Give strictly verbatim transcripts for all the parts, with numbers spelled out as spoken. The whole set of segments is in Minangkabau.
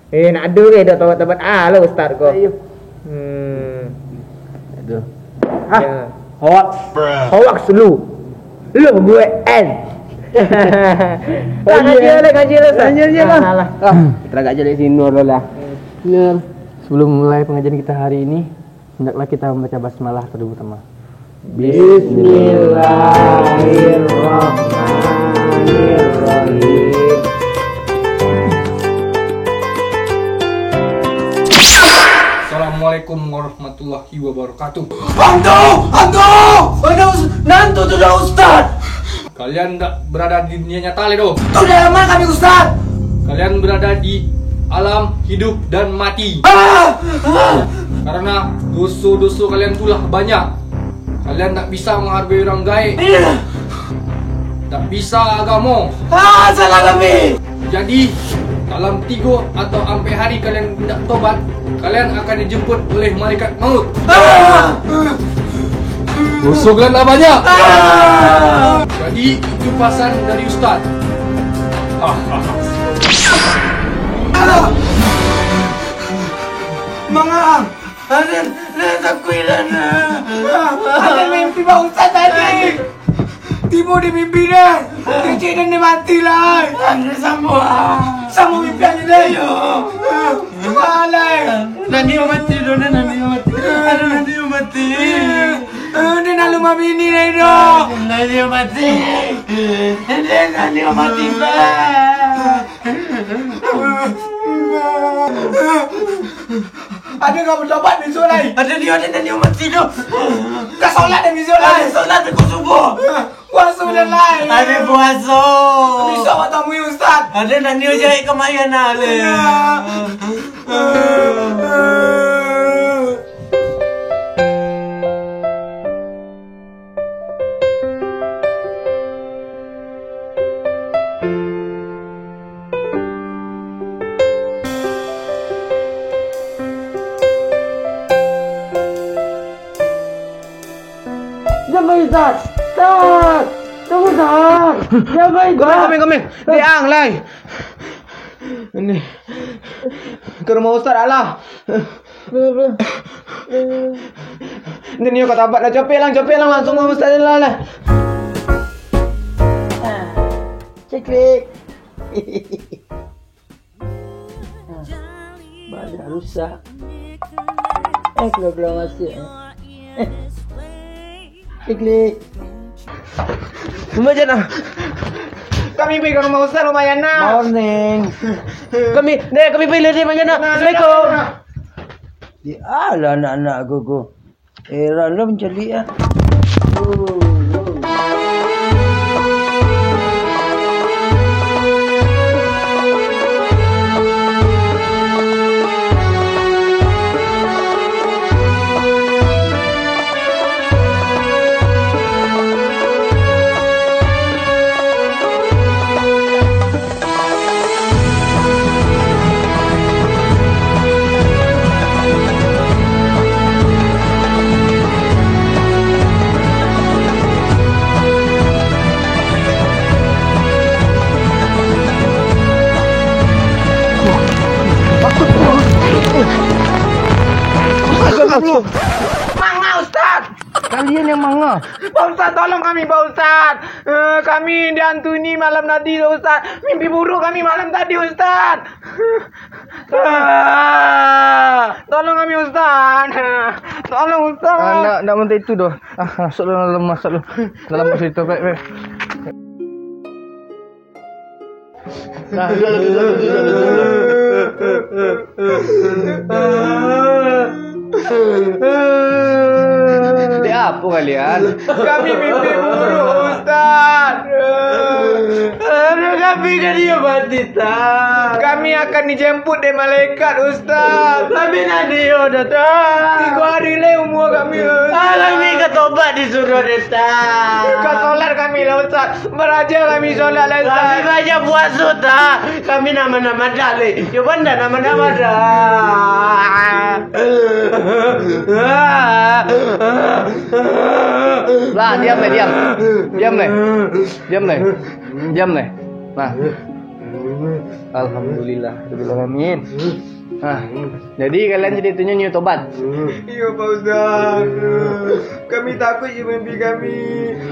Eh, nak ado ke dak tobat-tobat? Ah, lah ustaz ko. Ayo. Hmm. Aduh. Ah, ya. Hoax. Hoax lu. Lu gue en. Lah, oh, iya. Ngaji lah, ngaji lah, ustaz. Ngaji, ngaji lah. Ah, lah. Ah, kita agak jadi sini dulu lah. Hmm. Benar. Sebelum mulai pengajian kita hari ini, hendaklah kita membaca basmalah terlebih pertama. Bismillahirrahmanirrahim. Assalamualaikum warahmatullahi wabarakatuh. Hantu! Hantu! Hantu! Nan tu sudah, ustaz! Kalian ndak berada di dunia nyata lai doh. Tu dalam ma kami, ustaz? Kalian berada di alam hidup dan mati. Ah! Ah! Karena doso-doso kalian tu lah banyak. Kalian ndak bisa menghargai orang gaek. Iya. Ndak bisa agamo. Ah, salah kami. Jadi, dalam tigo atau ampek hari kalian indak tobat, kalian akan dijemput oleh malaikat maut. Ah! Musuh kalian lah banyak. Ah! Jadi, itu pasan dari ustaz. Ah! Manga, aden, aden takuik lah, nah. Aden mimpi bak ustaz tadi. Tibo di mimpi den, kecek den mati lai. Ado samo, ah. Samo mimpi ado den. Iyo. Cubo lai. Nani mati doh, Nani mati. Aduh, Nani mati. Eh, den lalu mabini lai doh. Nani mati. Den Nani mati, bah. Ado ka batobat bisuak lai? Ado nio, ado nio mati tu. Ka solat den bisuak lai? Ado solat ko subuh. Puaso den lai? Ado puaso. Bisuak awak tamui ustaz. Ado nio jahek kamayan lah. Iyo. Jan pai, Ustaz! Ustaz! Tunggu, Ustaz! Jan pai, Ustaz! Komen, komen, komen! Diang lai! Ini ke rumah Ustaz lah. Ini nio ka tobat lah, capek lang, capek lang, langsung rumah Ustaz lah lah. Ceklik. Banyak rusak. Eh, keluar-keluar masuk, eh. Klik, klik. Lumayan ah. Kami pai ka rumah Ustaz, lumayan ah. Morning. Kami, deh, kami pai lah, deh, lumayan ah. Nah, assalamualaikum. Nah, nah. Di alah anak-anak aku, ku. Heran lah mencari ah. Oh, oh. Manga, Ustaz! Kalian yang manga. Pak Ustaz, tolong kami, Pak Ustaz. Eh, kami dihantui malam tadi, Ustaz. Mimpi buruk kami malam tadi, Ustaz. Ah, tolong kami, Ustaz. Tolong, Ustaz. Ah, ndak, ndak minta itu doh. Ah, masuk dalam, masuk dalam. Dalam cerita, baik, baik. Nah, duduk, duduk, duduk, duduk, duduk. Dek apo kalian? Kami mimpi buruk, Ustaz. Aduh, kami jadi mati, Ustaz. Kami akan dijemput dek malaikat, Ustaz. Kami nak dio, Ustaz. Tigo hari lai umua kami, Ustaz. Alah, kami ka tobat disuruah, Ustaz. Ka solat kami lah, Ustaz. Baraja kami solat lai, Ustaz. Kami baca puaso, ta. Kami nama-nama dah lai. Cubo ndak nama-nama dah. Lah, diam lai, diam. Diam lai. Diam lai. Diam lai. Nah. Alhamdulillah, rabbil alamin. Nah, jadi kalian caritonyo nio tobat. Iyo, Pak Ustaz. Kami takuik jo mimpi kami.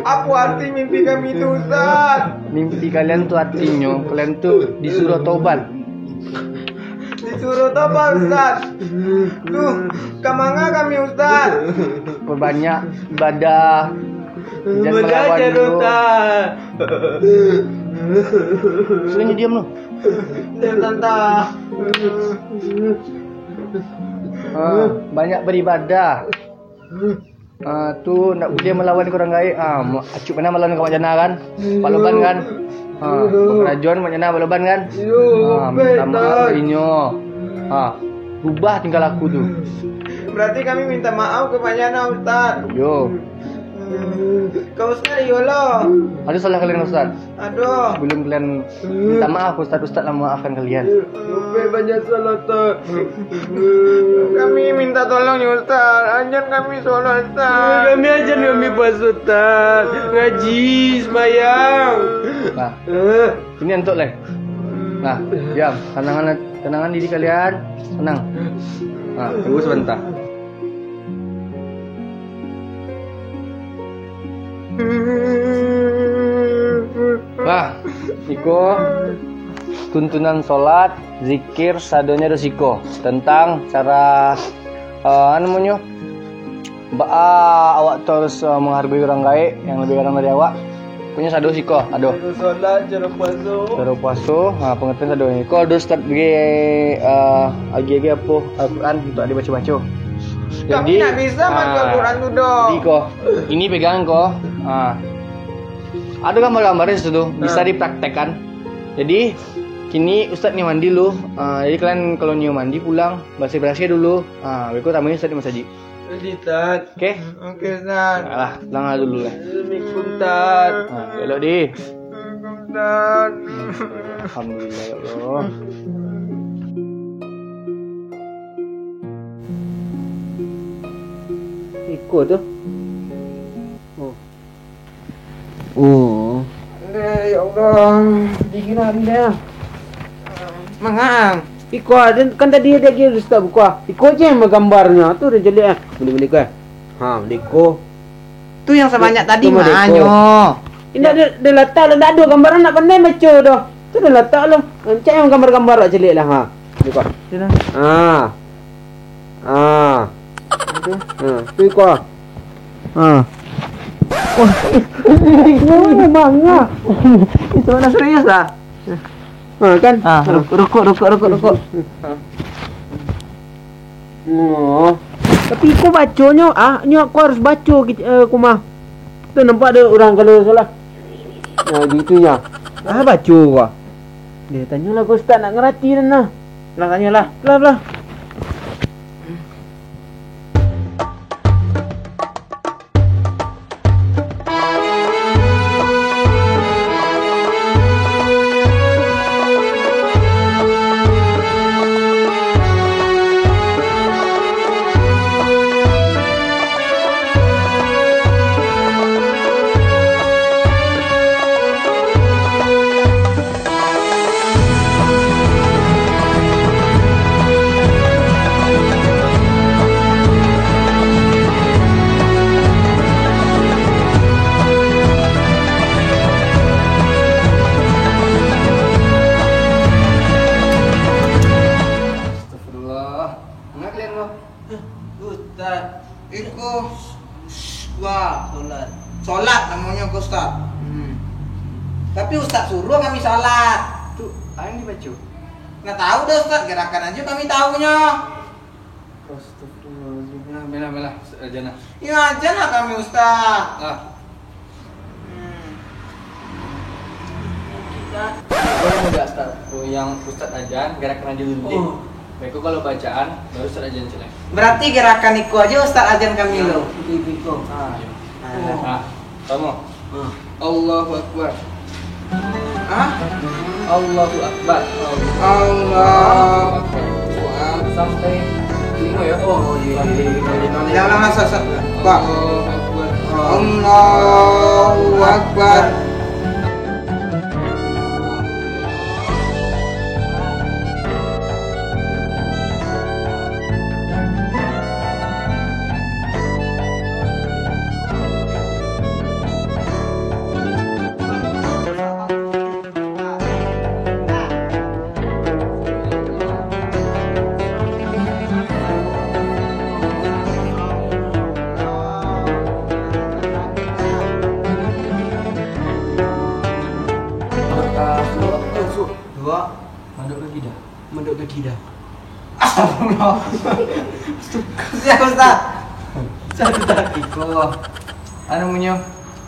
Apo arti mimpi kami tu, Ustaz? Mimpi kalian tu artinyo, kalian tu disuruh tobat. Disuruh tobat, Ustaz. Duh, ka manga kami, Ustaz? Perbanyak ibadah. Jangan melawan dulu. Ustaz. Sudah nyo diam lu. Diam, Tanta. Ah, banyak beribadah. Ah, tu ndak buliah melawan ka urang gaek. Ah, ma-, acuk bana melawan ka Mak Jana kan? Pak Loban kan? Ah, bakarajo Mak Jana Pak Loban kan? Ah, minta maaf ka inyo. Ah, rubah tingkah laku tu. Berarti kami minta maaf ka Mak Jana, Ustaz. Yo. Ka Ustaz, iyolah. Ado salah kalian, Ustaz? Ado. Sebelum kalian minta maaf, Ustaz, Ustaz lah memaafkan kalian. Sampai banyak salah, Ustaz. Kami minta tolong ni, Ustaz. Ajan kami sholat, Ustaz. Kami ajan kami puasa, Ustaz. Ngaji, sembahyang. Nah, ini antuk, Leh. Nah, diam. Tenangan, tenangan diri kalian. Tenang. Nah, tunggu sebentar. Nah, iko tuntunan sholat, zikir, sadonyo ado siko. Tentang cara, eh, namonyo, baa awak tu harus, eh, menghargai urang gaek yang lebih garang dari awak. Punyo sado siko, ado. Cara sholat, cara puaso. Cara puaso, ha, pengertian sado. Iko ado Ustaz bagi, eh, agi-agi apo Al-Quran untuk dibaco-baco. Kami jadi, ndak bisa baco, ah, Al-Quran tu doh. Jadi ko, ini pegang ko. Ah. Ado gambar-gambar di situ, bisa, ah, dipraktekkan. Jadi, kini Ustaz nio mandi dulu. Ah, jadi kalian kalau nio mandi pulang, bersih-bersih dulu. Ah, beko tamuin Ustaz di masajik. Jadi, Ustaz. Oke? Oke, Ustaz. Alah, pulang dulu lah. Assalamualaikum, Ustaz. Ah, elok di. Waalaikumsalam. Alhamdulillah, ya Allah. Iko tu. Oh. Oh. Aduh, ya Allah. Dingin hari dah. Mangang. Iko, kan tadi dia lagi Ustaz buka. Iko je yang gambarnya. Tu dah jelek, ah. Boleh, boleh, kau. Ha, beko. Tu yang sabanyak tadi mah nyo. Indak, dia, dia latak lah, indak ado gambaran, nak pandai baco doh. Tu dia latak lah. Rancak yang gambar-gambar awak caliak lah, ha. Beko. Sini. Ha. Ha. Ha, tu iko. Ha. Wah. Memang ah. Itu mana serius lah. Ha, kan? Ah, rukuk, rukuk, rukuk, rukuk, rukuk. Oh. Tapi iko baconyo, ah, nyo aku harus baco, eh, kumah. Tu nampak ada urang kalau salah. Nah, gitu nya. Ah, baco ko. Dia tanyolah ke ustaz nak ngerati dan nah. Lah, tanyolah. Lah, lah. Astagfirullah. Manga kalian ko? Ustaz, iko, wah, solat. Solat namonyo ko, Ustaz. Hmm. Tapi Ustaz suruh kami solat. Tu, apo yang dibaco? Ndak tahu doh, Ustaz, gerakan aja kami tahunyo. Astagfirullahaladzim. Nah, melah, melah, Ustaz, aja nah. Iyo aja nah kami, Ustaz. Ah. Hmm. Boleh enggak, Ustaz? Oh, yang Ustaz ajan, gerakan aja dulu. Oh. Beko kalau bacaan, baru Ustaz ajan cek lai. Berarti gerakan iko aja Ustaz ajan kami lo. Iko, iko. Ah. Alah. Ah, sama. Ah. Allahu Akbar. Hah? Allahu Akbar. Allahu Akbar. Sampai lima ya? Oh, iya, iya, iya. Jangan rasa, rasa. Pak. Allahu Akbar. Allahu Akbar. Mandok kaki dah. Astagfirullah. Siap, Ustaz. Siap, Ustaz. Iko. Anu munyo,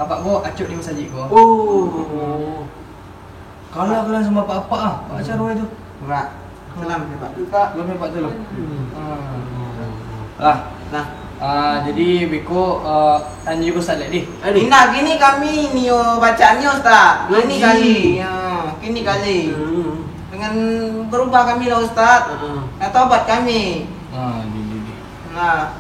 apak ko acok di masajik ko. Oh. Kalah kalian sama apak-apak ah. Pak Acar wae tu. Rak. Salam ya, Pak. Salam ya, Pak, tu. Hmm. Ah. Lah. Nah. Ah, jadi beko, ah, tanyo jugo Ustaz lek dih. Indak, kini kami nio bacaan nio, Ustaz. Kini kali. Ya, kini kali. Hmm. Dengan berubah kami lah, Ustaz. Hmm. Nak taubat kami. Ah, di, di, di. Nah.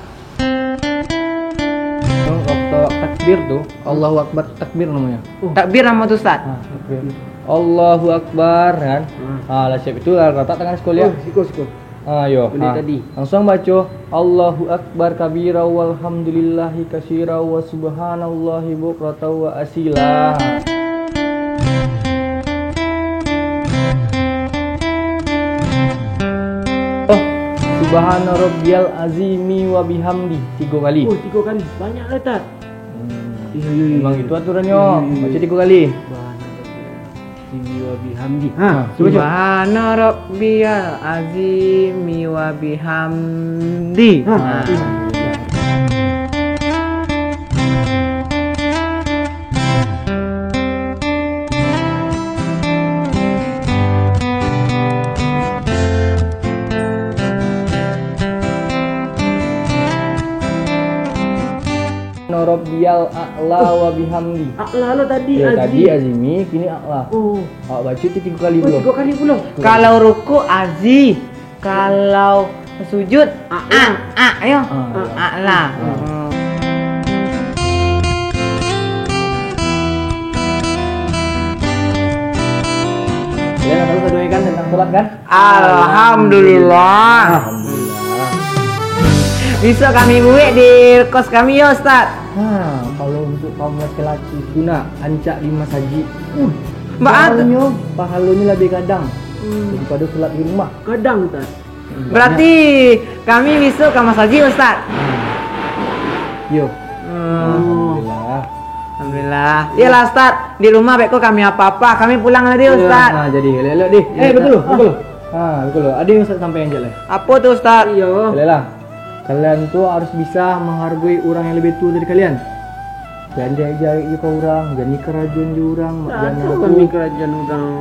Waktu takbir tu, Allahu Akbar takbir namonyo. Oh. Takbir namo tu, Ustaz? Ah, takbir. Allahu Akbar, kan? Hmm. Ah, lah siap itu, lah, ratak tangan siko, liak. Oh, siko, siko. Ah, yo. Bunyi tadi. Langsuang baco, "Allahu Akbar kabira walhamdulillahi kasira wa subhanallahi bukratan wa asila." Oh, "Subhana rabbiyal azimi wa bihamdi," tigo kali. Oh, tigo kali. Banyak lah, Tat. Hmm. Iyo, iyo, iyo. Memang itu aturannyo. Iyo, iyo, iyo. Baco tigo kali. Subhana rabbiyal azimi wa bihamdi. Ha, cubo, cubo. Subhana rabbiyal azimi wa bihamdi. Ha. Ha. Subhana rabbiyal a'la wa bihamdi. A'la lo tadi, yo, Azi. Tadi azimi, kini a'la. Oh. Awak baco tu tigo kali pulo. Oh, tigo kali pulo. Kalau rukuk azi, kalau sujud a, a, yo. Ah, yo. A'la. Ah. Hmm. Kalian tahu satu kan tentang sholat, kan? Alhamdulillah. Alhamdulillah. Bisa kami buek di kos kami, yo, Ustaz. Ha, kalau untuk kaum laki-laki tu nak rancak di masajik. Uh, pahalonyo, pahalonyo lebih gadang daripada sholat di rumah. Gadang, Ustaz. Hmm. Berarti kami bisa ka masajik, Ustaz. Hmm. Yo. Hmm. Alhamdulillah. Alhamdulillah. Iyolah, Ustaz. Di rumah beko kami apa-apa, kami pulang lah, Ustaz. Nah, jadi elok-elok dih. Eh, betul, betul. Ha, betul. Ado yang Ustaz sampaikan je lah. Apo tu, Ustaz? Iyo. Boleh lah. Kalian tu harus bisa menghargai orang yang lebih tua dari kalian. Jan jarek-jarek je ka urang, jan karajoan je urang, mak jan kami karajoan urang.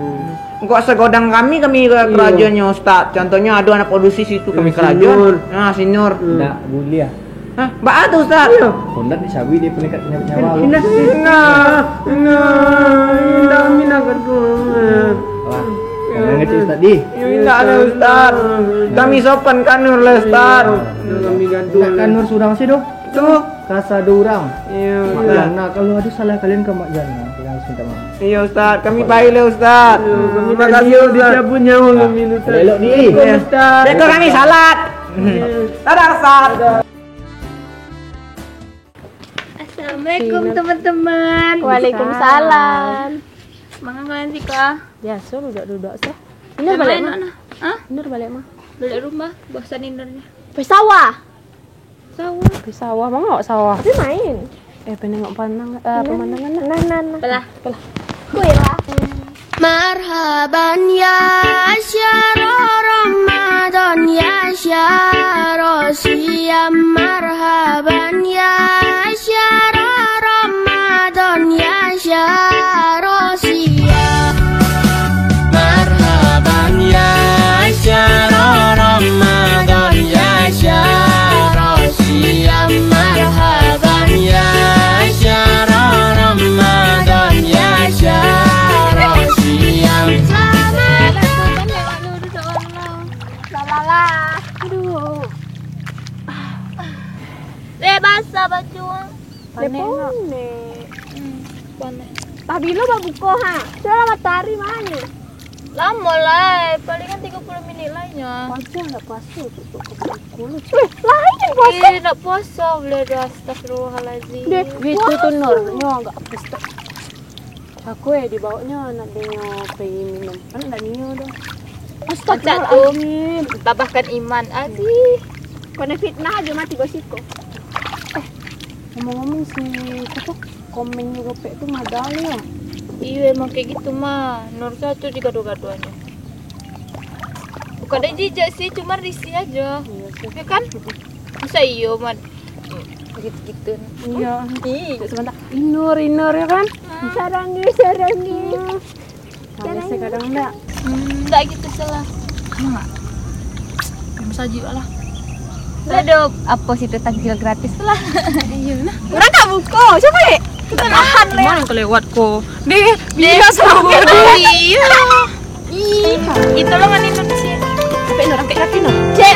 Kok sagodang kami, kami karajoannyo, Ustaz. Contohnyo ado anak padusi situ kami karajoan. Nah, senior. Ndak buliah. Hah? Baa tu, Ustaz? Iyo. Kondak dicabuik dek malaikat penyakit nyawa. Indak, indak, indak, indak, indak, indak. Wah, jangan ngerti, Ustaz, dih. Yo, indak lah, Ustaz. Kami sopan kanur lah, Ustaz. Iyo, kami gaduh lah. Indak kanur surang sih, doh. Tu. Kasa ado urang. Iyo. Mak Jana, kalau ado salah kalian ka Mak Jana, kalian harus minta maaf. Iyo, Ustaz. Kami pai lah, Ustaz. Iyo, kami makasih, Ustaz. Dicabut nyawa kami, Ustaz. Elok, dih. Waalaikumsalam, Ustaz. Beko kami salat. Iyo. Dadah, Ustaz. Dadah. Assalamualaikum, teman-teman. Waalaikumsalam. Manga kalian siko? Biaso, duduak-duduak sah. Ino baliak, Mak. Hah? Ino baliak, Mak. Baliak rumah, bosan Indornya. Pai sawah. Sawah. Pai sawah, manga awak sawah? Tapi main. Eh, pai nengok panang, eh, pemandangan lah. Nah, nah, nah. Pelah. Pelah. Kuilah. Marhaban ya syahru Ramadan, ya syahru siyam. Marhaban ya syahru Ramadan, ya syahru siyam. Marhaban ya syahru Ramadan, ya syahru siyam. Marhaban ya syahru Ramadan, ya syahru siyam. Selamat. Aduh. Eh, basah baju. Panek, Mak. Panek. Hmm, panek. Tah bilo babuko, ha? Sudah lah matahari mah nyo. Lamo lah, eh. Palingan tigo puluh menit lai nyo. Wajar ndak puaso tu, tu, tu, tu, tu. Eh, lain ndak puaso. Eh, ndak puaso, boleh doh, astagfirullahalazim. Deh, itu tu, Nur. Nyo agak apes tak. Aku, eh, dibaoknyo anak denyo pai minum. Kan ndak nio doh. Astagfirullahalazim. Tambahkan iman, Aziz. Kena fitnah aja mati gosip ko. Eh, ngomong-ngomong, si siapa? Komen di gopek tu madal ya? Iyo, emang kayak gitu mah. Nur satu digado-gadoannya. Pada jijak sih, cuma risih aja. Ya kan? Masa iyo, Mat? Gitu-gitu. Iya. Ih, sebentar. Inur, Inur, ya kan? Sarangi, sarangi. Sarangi. Kadang enggak? Hmm, enggak gitu salah. Enggak. Yang saji lah. Enggak ada apa situ, takjil gratis lah. Iya nah. Orang tak buka, coba deh. Kita nahan lah. Mana kelewat ko? Deh, dia sama. Iya. Ih, itu lo ngan Indonesia. Sampai orang kayak gini. Cek.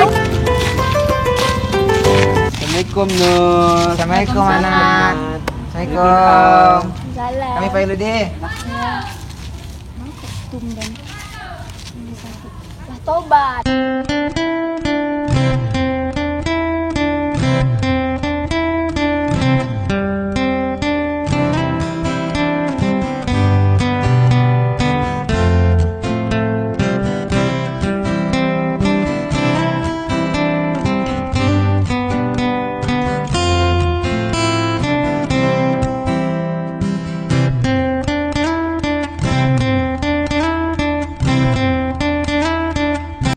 Assalamualaikum, Nur. Assalamualaikum, anak. Assalamualaikum. Salam. Kami pamit dulu deh. Tumben. Lah tobat.